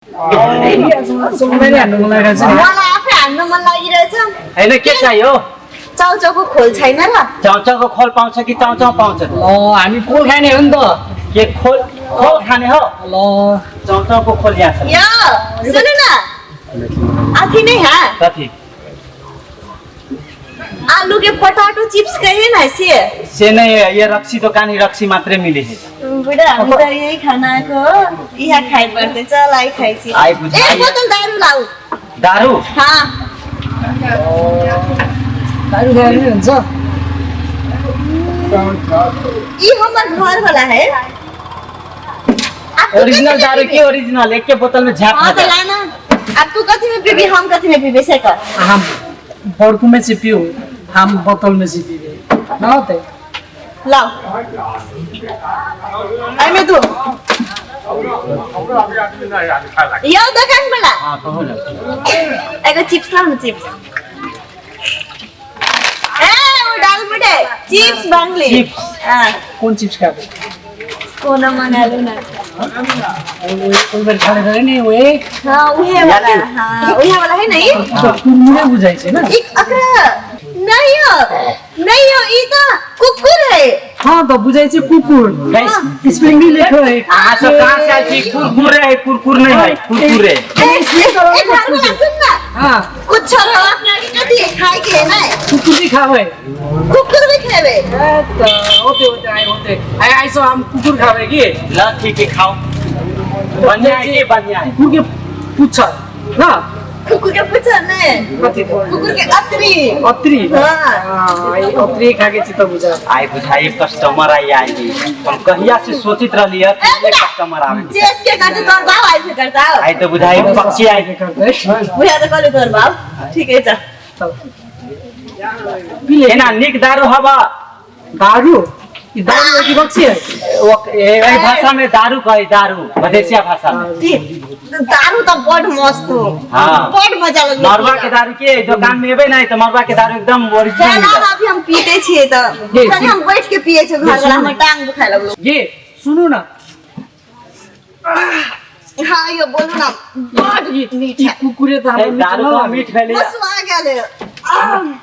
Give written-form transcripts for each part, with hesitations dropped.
सुन्दैन हान्नु मन लागिरहेको छ नि। मलाई आफै हान्नु मन लागिरहेछ। होइन के चाहियो? चाउचाउको खोल छैन र? चाउचाउको खोल पाउँछ कि चाउचाउ पाउँछ? ल हामी खोल खाने हो नि त। के खोल खोल खाने हो? ल चाउचाउको खोल यहाँ छ। यो सुन्नु न, अथी नै है कथी? आलू के पोटैटो चिप्स कहे ना से। से नहीं है, ये रक्सी दोकान ही रक्सी मात्रै मिले है। बुढा हामी त यही खाना आएको हो, यहाँ खाइ पर्दै चल I खाइছি। आइ बुझाइ। एक बोतल दारू लाऊ। दारू? हाँ। दारू खायो भने हुन्छ। ई हमर घर वाला है। आप तू ओरिजिनल कथी में दारू पीबी? के ओरिजिनल एक के बोतल में झाप हाँ तो खा। लाना। अब तू कथी में पीबी, हम कथी में पीबी से कर। हम बड़कू में से पियो, हम बोतल में से पीबे न होते। लाओ एमे दू यो दोकान वाला। हाँ कहू न। एगो चिप्स लाऊ न, चिप्स। ए ओ डाल मुटे चिप्स बांगली। चिप्स। हाँ। कोन चिप्स खाबे? कोना मंगालू ना। कोही बेर खाने रहे नि ओए। हाँ उहे वाला, हाँ उहे वाला है नहीं। कुरमुरे बुझाइ छै न। एक अकरा नहीं हो, नहीं हो, ई तो कुकुर है। हाँ त बुझाइ छै कुकुर। स्पेलिंग भी लेखो है। अहाँ सब कहाँ से आयल छी? कुरकुरे है, कुरकुर नहीं है, कुरकुरे। ए ए घर वाला सुन ना। हाँ। कुछ छोरो अपना के कथी खाए के है ना? कुकुर भी खावे। कुकुर भी खेबे। ए त होते होते आइ होते आइ आइसो हम कुकुर खावे कि। ल ठीक है खाओ, बढ़िया है के बढ़िया है। कुकुर के पुच्छर न? कुकुर के पुच्छर ने। कथी त? कुकुर के अत्री। अत्री। हाँ। हाँ, ई अत्री खाके चित्त बुझा। आइ बुझाइ कस्टमर I आई। हम कहिया से सोचित रहली है कि ये कस्टमर आवे। चेस के करते तोर बाप आई से करता। आइ तो बुझाइ पक्षी आई। करते बुझा त कहले तोर बाप ठीक है। चल पीले। एना निक दारू हवा। दारू? ई दारू है कि बक्सी है? एहि भाषा में दारू कहे, दारू मधेसिया भाषा में। दारू त बड मस्त हो। हाँ। बड मजा लगलो। मरुआ के दारू के दुकान में एबे नहीं तो मरुआ के दारू एकदम ओरिजिनल चल मिलत। अभी हम पीते छियै त ये, तनी हम बैठ के पिए छियै, घर वाला हमर टांग दुखाय लगलो। ये सुनू न। हाँ यो बोलू न, बड ई मीठ ई है। कुकुरे त हमरा ए, मीठ दारू न तो लागे। मीठ भेलै। मसुआ गेलै।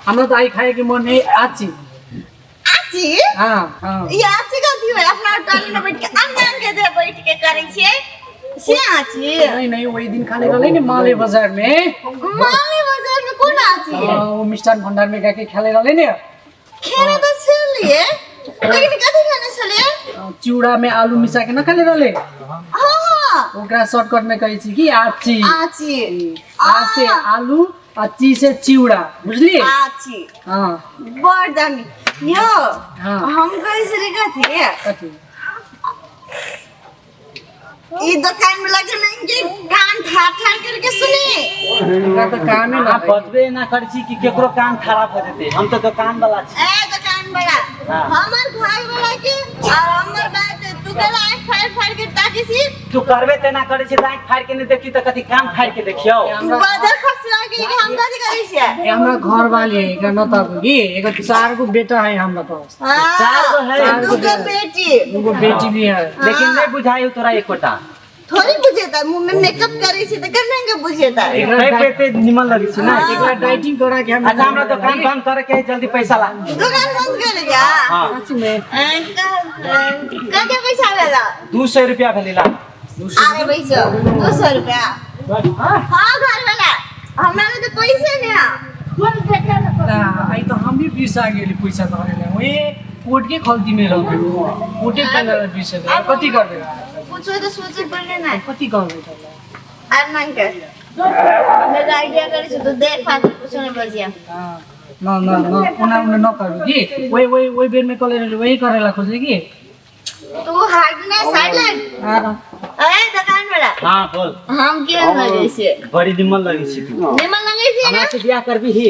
हमरा त आई खाए के मन है आची। आची? हाँ हाँ। ई आची कथी होय? अपना टाली में बैठ के अंगन के जे बैठ के करै छियै से आची? नहीं नहीं, वही दिन खाने रहले नि माले बाजार में। माले बाजार में कोन आची? हाँ, वो मिष्ठान भंडार में जाके खेले रहले नि। खेने त छलियै, लेकिन कथी खाने छलियै? चिउरा में आलू मिसा के न खाले रहले? हाँ। ओकरा शॉर्टकट में कहै छी कि आची। आची। आ से आलू आ ची से चिउरा, बुझली? आची। हाँ। बड़ दामी यो। हाँ। हम कहै छलियै कथी? कथी? ई दुकान में लगे नहीं कि कान ठाड़ ठाड़ करके सुने। ओकरा त कामे न अहाँ बजबे एना करै छी कि केकरो कान खराब हो जेतै। हम तऽ दुकान वाला छी। ए दुकान वाला, हाँ। हमर घर वाला के और हमर बात तू कल आँख फाड़ फाड़ के ताकी छी। तू करबे तेना करै छी, आँखि फाड़ के नहीं देखी तऽ कथी कान फाड़ के देखियौ। बाजार खसला के हम कथी करै छियै? ए, हमरा घर वाली है, एकरा न ताकू कि एकर चार गो बेटा है हमरा पास। हाँ। चार गो है। दू गो बेटी। दू गो बेटी भी है। लेकिन नहीं बुझाइ तोरा एकोटा। थोड़ी बुझेता, मुंह में मेकअप करै छी त केना के बुझेता? तै पे एते निमन लगै छै ना। एकरा डाइटिंग करा के हम अच्छा हमरा दुकान बंद करे के है, जल्दी पैसा ला। दुकान बंद करे क्या? हाँ। साँची में। कते पैसा भेला? 200 रुपया भेलै ला। अरे पैसा 200 रुपया। हाँ घर वाला हमरा लग त पैसे नहीं है। आई तो हम भी बिर्सा गेली पैसा धरेला। ओए कोट के खल्ती में रह कोटे पेनला बिर्से कति करबे? कुछो त सोचे पड़ले ना। कति करबे तब? आर मान के हमे त आइडिया करै छी, तू देख फालतू कुछो नहीं बजिया। हाँ, न न न ओना ओना न करबे कि ओए ओए ओए बेर में कले वही करेला खोजले कि तू हार्ड ना साइड लग। हाँ। अरे दुकान वाला। हाँ बोल। हम के लगै छी? बड़ी निमन लगै छी तू। निमन लगै छी ना? हमरा से बियाह करबी ही?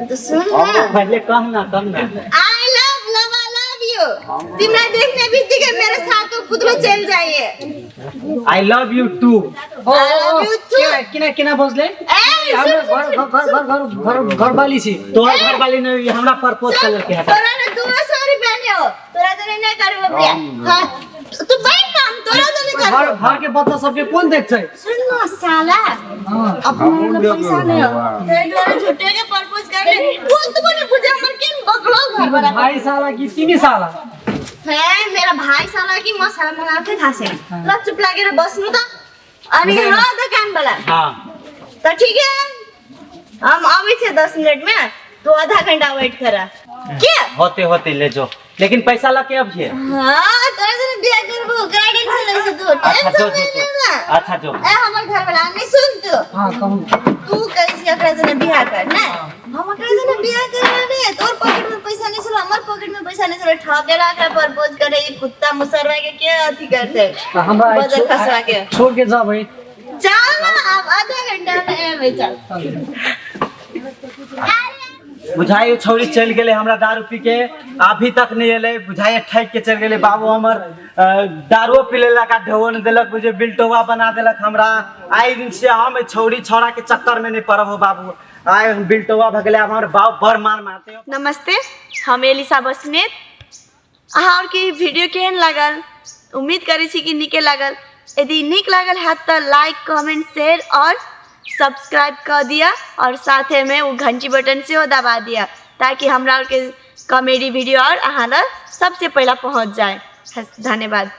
तो सुन ना। पहले कह ना तब ना। I love love I love you. तिमरा देखने बित्तिकै मेरो सातो पुत्रो चल जाइए। I love you too. I love you too. केना केना केना बजले? ए हमरा घर घर घर घर घर घरवाली छी। तोहर घरवाली ने हमरा प्रपोज कर लेलकै हटा। तोरा ने 200 रुपया ने हो, तोरा तो नहीं करबो बियाह। हां तू बैठ ना, हम तोरा तो नहीं घर करबो। घर के बच्चा सबके कोन देखतै? सुन न साला, हाँ। अपना लग पैसा नहीं हो, ताहि दुआरे झूठे के प्रपोज कर ले। बोल तो नहीं बुझे हमर केन बकलो घर वाला। भाई साला की तिमी साला? है मेरा भाई साला की म साला मलाई आफै थाहा छैन। ल चुप लागेर बस्नु त। अनि हाँ दोकान वाला। हाँ। त ठीक है, हम आबै छियै 10 मिनट में, तू आधा घंटा वेट कर के। होते होते ले जो, लेकिन पैसा लके अब ये। हाँ, तोरा से बियाह करबो, ओकरा टेंशन लै छै तू। अच्छा जो। टेंशन जो नहीं जो। लेना। अच्छा जो। ए हमर घर वाला, नहीं सुन तू। हाँ, कहू। तू कैसे एकरा जने बियाह कर ना, हम एकरा जने बियाह कर रे। तोर पॉकेट में पैसा नहीं छलो, हमर पॉकेट में पैसा नहीं छलो, ठकेला एकरा प्रपोज करे। ई कुत्ता मुसरवा के के अथी करते तऽ हमरा आइ बदल खसवा के। छोड़ के जेबै। चल ना, अब आधा घंटा में एबै, चल। बुझाइ छौरी चलि गेलै हमरा दारू पी के, अभी तक नहि एलै। बुझाइ ठकि के चलि गेलै बाबू हमर। दारुओ पी लेलक आ ढेबो नहि देलक, बुझे बिलटौआ बना देलक हमरा। आइ दिन से हम एहि छौरी छौड़ा के चक्कर में नहि पड़ब हो बाबू। आइ हम बिलटौआ भऽ गेलै, आब हमर बाप बड़ मार मारते। नमस्ते, हम एलिसा बस्नेत। अहाँ आओरके ई वीडियो केहन लागल? उम्मीद करै छी कि नीके लागल। यदि नीक लागल हैत तऽ लाइक, कमेंट, शेयर आओर सब्सक्राइब कऽ दिअ आओर साथेमे ओ घंटी बटन सेहो दबा दिअ, ताकि हमरा आओरके कॉमेडी वीडियो आओर अहाँ लग सबसँ पहिला पहुँच जाय। धन्यवाद।